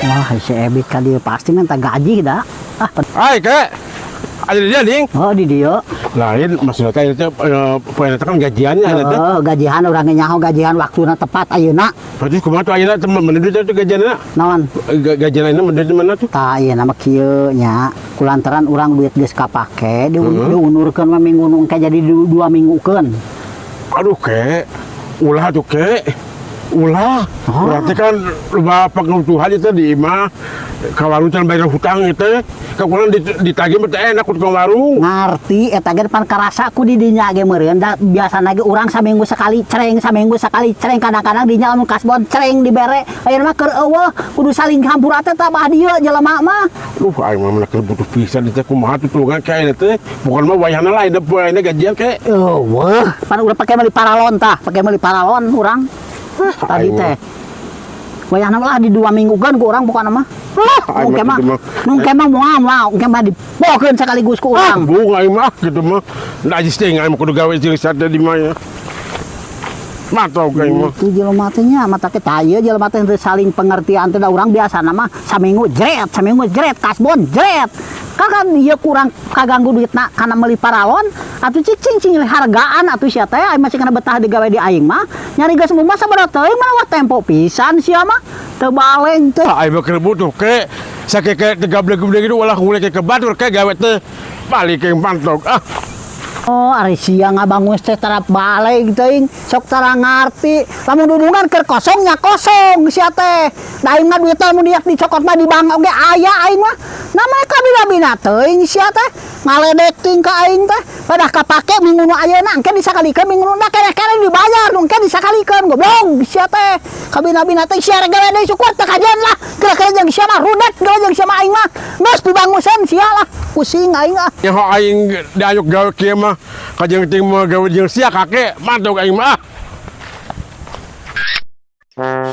Wah, si Ebit ka dieu pasti minta gaji da. Ah, Hai, Kek. Ada dia, Ding. Oh, di dieu. Lain maksudnya teh itu poe eta kan gajiannya eta teh. Oh, gajihan urang ge nyaho gajihan waktuna tepat ayeuna. Berarti kumaha tuh ayeuna teh mana duit tuh gajianna? Naon? Gajian ayeuna mana duit mana tuh? Tah, ieu nama kieu nya. Kulantaran urang duit geus kapake, diundurkeun mah minggu nu engke jadi 2 minggukeun. Aduh, Kek. Ulah tuh, Kek. Ulah. Oh. Berarti kan loba kebutuhan itu di imah. Ka warung can bayar hutang itu. Kakurang ditagih mah teu enak ku tukang warung. Ngarti eta ge pan karasa ku di dinya ge meureun da biasana ge urang saminggu sekali cereng, saminggu sekali cereng, kadang-kadang dinya lamun kasbon cereng dibere. Ayeuna mah keur eueuh, kudu saling hampura teh tabah dieu jelema mah. Duh, aing mah mana keur butuh pisan teh, kumaha tuh tulungan kayak teh. Bukan mah wayahna lain da poe gajian, Kek. Eueuh, pan urang pake meuli paralon tah, pake meuli paralon urang. Tadi Aing teh. Wayahna lah di 2 minggu kan ku urang bukan mah. Aing Engke mah mah, gitu mah. Nu engke mah moal moal, engke mah dipokeun sekaligus ku urang. Bung aing mah gitu mah. Najis teh aing mah kudu gawe jeung sadar di mah ya. Mantap aing mah. Itu jelema teh nya, mata teh tah ieu jelema teh teu saling pengertian teh, da urang biasana mah saminggu jret, saminggu jret, kasbon jret. Kan kan ieu kurang kaganggu duitna kana meuli paralon atuh, cik cing cing hargaan atuh sia teh, aing masih kena betah digawe di aing mah. Nyari geus mah sabaraha teuing mah, wah, tempo pisan sia mah. Teu baleng teh. Ah, aing mah keur butuh, Kek. Sakit ke tegablek-geblek itu ulah ngulek ke batur, Kek, gawe teh. Balik ke pantok ah. Oh, ari sia ngabangun teh tara balik teuing, sok tara ngarti. Lamun dudungan keur kosong nya kosong sia teh. Da aing mah duitna lamun diak dicokot mah di bank oge aya aing mah. Namanya kabina-bina teuing sia teh. Ngaledek ting ka aing teh. Padah kapake minggu nu ayeuna, engke disakalikeun minggu nu da keneh-keneh dibayar, nu engke disakalikeun, goblok sia teh. Kabina-bina teh sia rek gawe deui syukur teu kajian lah. Kira-kira jeung sia mah rudet gawe jeung sia mah aing mah. Geus dibangusan sia lah. Pusing aing ah. Nyaho aing diayuk gawe kieu mah. Kajeng ting mah gawe jeung sia, Kakek. Mantap aing mah. Ah.